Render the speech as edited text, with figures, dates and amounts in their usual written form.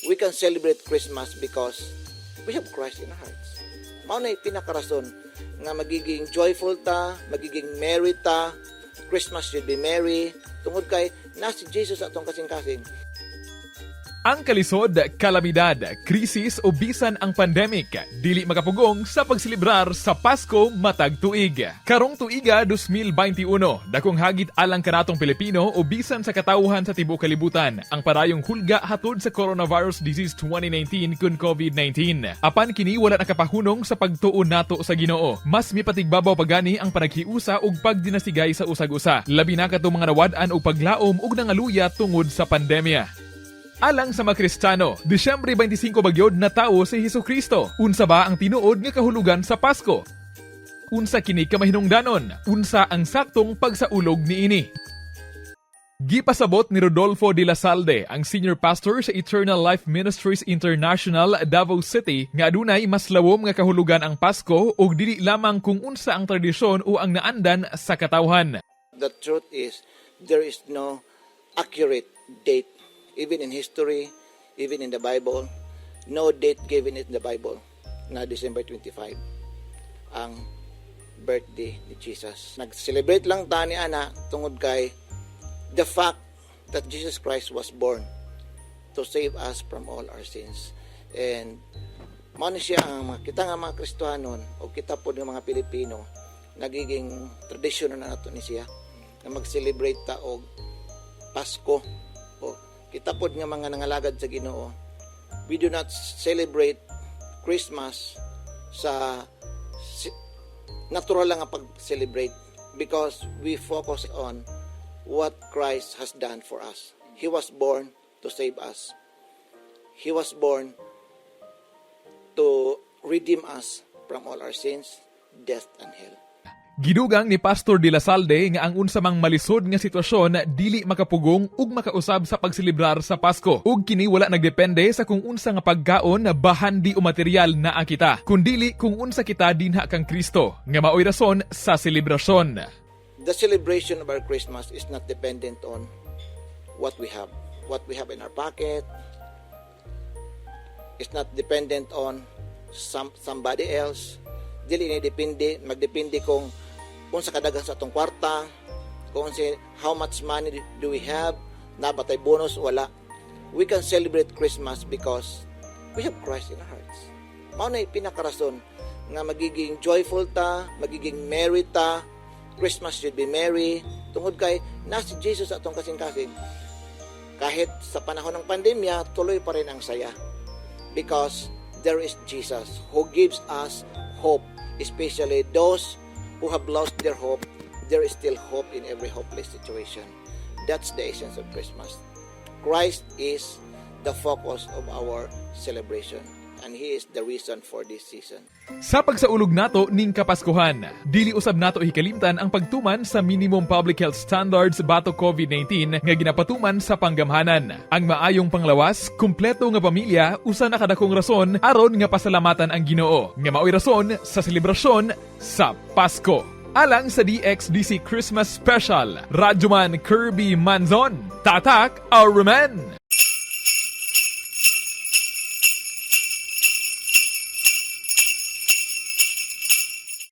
We can celebrate Christmas because we have Christ in our hearts. Mao na pinakarason nga magiging joyful ta, magiging merry ta. Christmas should be merry tungod kay naa si Jesus atong kasing-kasing. Ang kalisod, kalamidad, krisis o bisan ang pandemic, dili makapugong sa pagselebrar sa Pasko matag tuig. Karong tuiga 2021, dakong hagit alang kanatong Pilipino o bisan sa katawhan sa tibuok kalibutan, ang padayong hulga hatod sa Coronavirus Disease 2019 kun COVID-19. Apan kini wala nakapahunong sa pagtuo nato sa Ginoo. Mas mipatigbabaw pagani ang panaghiusa ug pagdinasigay sa usag-usa. Labi na katong mga nawad-an og paglaom ug nangaluya tungod sa pandemya. Alang sa mga Kristiyano, Disyembre 25 bagyod natawo si Hesus Kristo. Unsa ba ang tinuod nga kahulugan sa Pasko? Unsa kini kamahinungdanon? Unsa ang saktong pagsaulog niini? Gipasabot ni Rodolfo de la Salde, ang senior pastor sa Eternal Life Ministries International, Davao City, nga adunay mas lawom nga kahulugan ang Pasko ug dili lamang kung unsa ang tradisyon o ang naandan sa katawhan. The truth is, there is no accurate date, even in history, even in the Bible, no date given in the Bible na December 25 ang birthday ni Jesus. Nag-celebrate lang ta ni ana tungod kay the fact that Jesus Christ was born to save us from all our sins. And mao ni siya ang mga, kita nga mga Kristohanon o kita po ng mga Pilipino, nagiging tradisyon na nato ni siya na mag-celebrate ta og Pasko. O kita pod nga mga nangalagad sa Ginoo, we do not celebrate Christmas sa natural lang ang pag-celebrate because we focus on what Christ has done for us. He was born to save us. He was born to redeem us from all our sins, death, and hell. Gidugang ni Pastor de la Salde nga ang unsa mang malisod nga sitwasyon dili makapugong ug makausab sa pagselebrar sa Pasko. Ug kini wala nagdepende sa kung unsa nga pagkaon, bahandi o material naa kita, kundili kung unsa kita dinha kang Kristo nga maoy rason sa selebrasyon. The celebration of our Christmas is not dependent on what we have. What we have in our pocket. It's not dependent on somebody else. Dili ni depende, magdepende kung unsa kadaghan sa atong kwarta, kung unsa, how much money do we have, naa ba tay bonus, wala. We can celebrate Christmas because we have Christ in our hearts. Mao na pinakarason nga magiging joyful ta, magiging merry ta. Christmas should be merry tungod kay naa si Jesus atong kasing-kasing. Kahit sa panahon ng pandemya, tuloy pa rin ang saya. Because there is Jesus who gives us hope, especially those who have lost their hope. There is still hope in every hopeless situation. That's the essence of Christmas. Christ is the focus of our celebration, and He is the reason for this season. Sa pagsaulog nato ning Kapaskuhan, dili usab nato hikalimtan ang pagtuman sa minimum public health standards batok COVID-19 nga ginapatuman sa panggamhanan. Ang maayong panglawas, kumpleto nga pamilya, usa na kadakong rason aron nga pasalamatan ang Ginoo, nga maoy rason sa selebrasyon sa Pasko. Alang sa DXDC Christmas Special, Radyoman Kirby Manzon, Tatak Arumen!